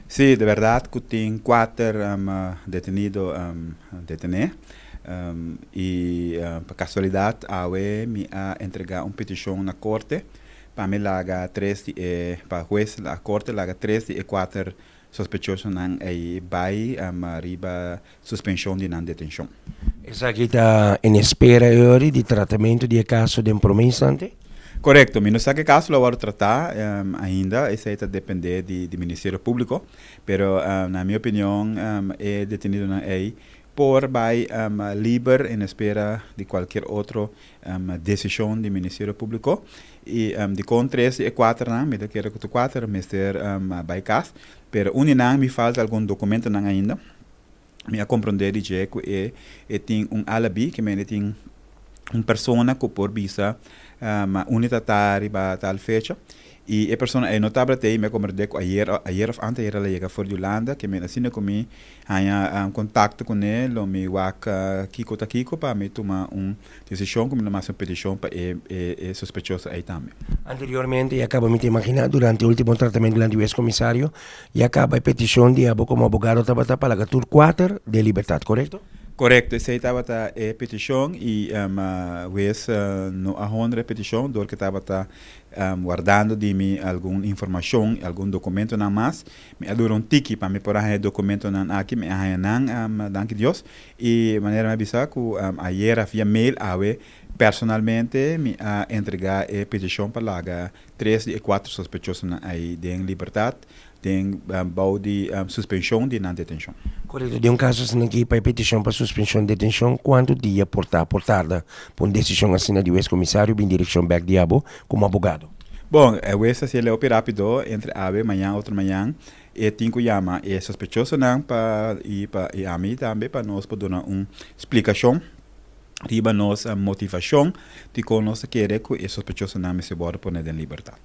Sí, di berdat ku tin kuater detenido detené i pa kasualidat awe mi a entregá un petishon na korte pa mi laga tres di e pa hues korte laga tres di e kuater sospechosonan ei bai riba suspenshon di nan detenshon. Esaki ta en espera e ora di tratamentu di e kaso den promé instante? Korekto, mi no sa ke kaso lo wòrdu tratá ainda, esei ta dependé di Ministerio Públiko, pero na mi opinion e detenidonan ei por bai liber en espera di kualkier otro desishon di Ministerio Públiko. I dikon tres di e kuaternan, mi ta kere ku tur kuater mester bai kas, pero un di nan mi falta algun dokumentonan ainda. Mi a komprondé di dje ku e e tin un alibi, ke mende tin un persona ku por bisa ma unda ta ta riba tal fecha i e persona ei no tabata ei. Mi a komprondé ku ayer ayer òf anteayer el a yega for di Hulanda, ke mende asina ku mi haña kontakto kuné lo mi wak kiko ta kiko pa mi tuma un desishon ku mi lo masa un petishon pa e e sospechoso ei tambe. Anteriormente ya kaba mi ta imaginá durante e último tratamentu dilanti wes komisario Ya caba e peticion di abo como abogado tabata pa laga tur cuater den libertad, corecto? Corecto, esey tabata e peticion y huez no a honra e peticion door cu tabata wardando di mi algun informacion, algun documentonan mas. Mi a dura un tiki pa mi por a haya e documentonan aki, mi a haya nan, danki Dios, y manera mi a bisa cu ayera via mail awe personalmente mi a entrega e peticion pa laga Tres di e kuater sospechosonan ei den libertat den bou di suspenshon di nan detenshon. Korekto, den un kaso asina aki pa e petishon pa suspenshon di detenshon, kuantu dia por ta por tarda pa un desishon asina di wes komisario bin direkshon bèk di abo komo abogado? Bon, e wes a hasiel hopi rápido, entre awe, mañan, otro mañan, e tin ku yama e sospechosonan pa i pa i ami tambe pa nos por duna un splikashon. Riba nos motivashon dikon nos ta kere ku e sospechosonan mester wòrdu pone den libertat.